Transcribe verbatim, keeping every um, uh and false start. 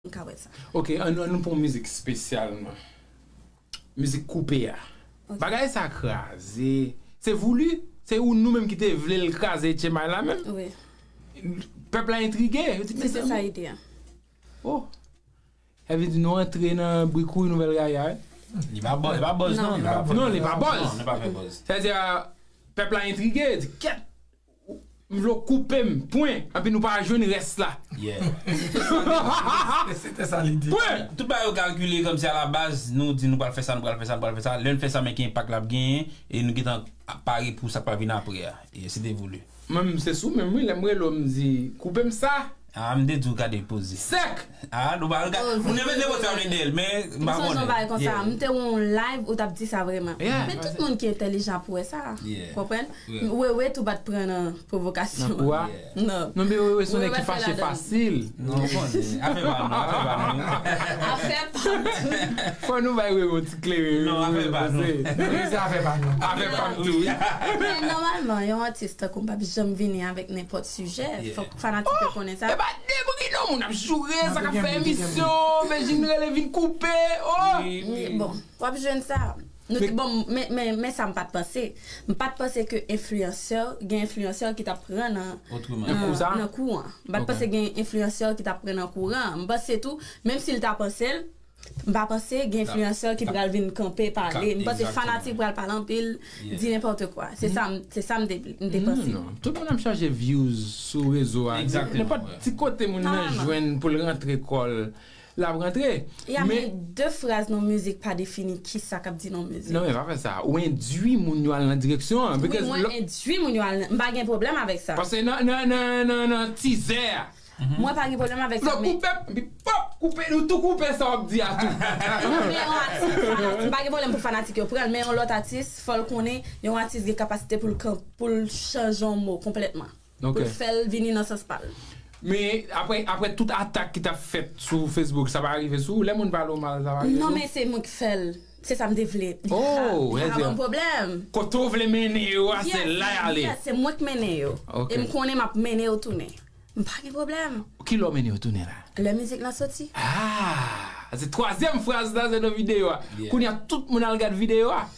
M ka wè sa. Ok, an nou pran mizik espesyalman. Mizik koupe a. Ok. Bagay sa kraze. Se voulu? Se ou nou menm ki te vle l kraze Etchenmay la menm? Wi. Pèp la entrige. Yo di, se sa ide a. Oh. Sa vle di nou antre nan bri kouri nouvèl gaya, wi. Li pa buzz, li pa buzz, non, li pa buzz. Non, li pa buzz. Non, li pa fè buzz. Sa vle di, pèp la entrige, di, kèt, m vle w koupe m, pwen, anpi nou pa jwenn rès la. Yeah. Se te sa lide. Pwen! Tout bagay yo kalkile kòmsi alabaz, nou di nou pral fè sa, nou pral fè sa, nou pral fè sa. Lè n fè sa, men ki enpak l ap genyen, e nou gentan pare pou sa k pral vin apre a. E se te voulu. Mwen menm se sou menm wi, lè m rele w m di, koupe m sa. Ah, m te di w gade poze. Sèk! Ah, nou pa regarde. Poze. Moun yo mete poze avle de l, men m pa konnen. M sonje yon bagay konsa, yeah, m te wè yon live ou t ap di sa vrèman. Yeah. Men tout moun ki entèlijan ap wè sa. Yeah. Konprann? Yeah. Wewe tou pa t pran nan pwovokasyon. Nan kou a? Yeah. Non. Non, men Wewe se yon nèg ki fache fasil. Non, m konnen. Afè pa nou, afè pa nou. Afè pa nou. Fò nou bay Wewe yon ti klere. Non, afè pa nou. Se afè pa nou. Afè pa m tou, wi. Men nòmalman, yon atis tankou m p ap janm vini avèk nenpòt sijè. Yeah. Fòk fanatik yo konnen sa. E pa debri non, moun ap joure, sa k ap fè emisyon, Vejin rele vin koupe, oh! Wi, wi. Bon, w ap jwenn sa. Nou te, bon, men, men, men sa m pa t panse. M pa t panse ke enfliyansè, gen enfliyansè ki t ap pran nan, nan kou an. M pa t panse gen enfliyansè ki t ap pran nan kouran. M panse tou, menm si l ta panse l, m pa panse gen enfliyansè ki pral vin kanpe pale. M panse fanatik pral pale anpil, di nenpòt kwa. Se sa, m- se sa m te, m te panse. Non, tout moun ap chache views sou rezo a. Nenpòt ti kote moun nan jwenn pou l rantre kò l, l ap rantre. Ya, men de fraz nan mizik pa defini kisa k ap di nan mizik. Non, men pa fè sa. Ou endui moun yo al nan direksyon an. Wi, mwen endui moun yo al nan, m pa gen pwoblèm avèk sa. Paske nan, nan, nan, nan, nan tizè a, mwen pa gen pwoblèm avèk sa, men koupe, epi pòp, koupe, nou tou koupe sa w ap di a tou. Non, men yon atis, fanatik, m pa gen pwoblèm pou fanatik yo pran l, men yon lòt atis, fò l konnen yon atis gen kapasite pou l kan- pou l chanje yon mo konplètman. Pou l fè l vini nan sans pa l. Men apre, apre tout atak ki t ap fèt sou Facebook, sa pa rive sou ou? Lè moun pale w mal, sa pa rive sou ou? Non, men se mwen k fè l. Se sa m te vle. Oh, pa gen pwoblèm. Kote w vle mennen yo a, se la y ale. Yes, se mwen k mennen yo. Ok. E m konnen m ap mennen yo tounen. M pa gen pwoblèm. Kilè w mennen yo tounen la? Lè mizik lan soti. Ah, se twazyèm fraz la, se nan videyo a. Yeah. Kounye a, tout moun al gad videyo a.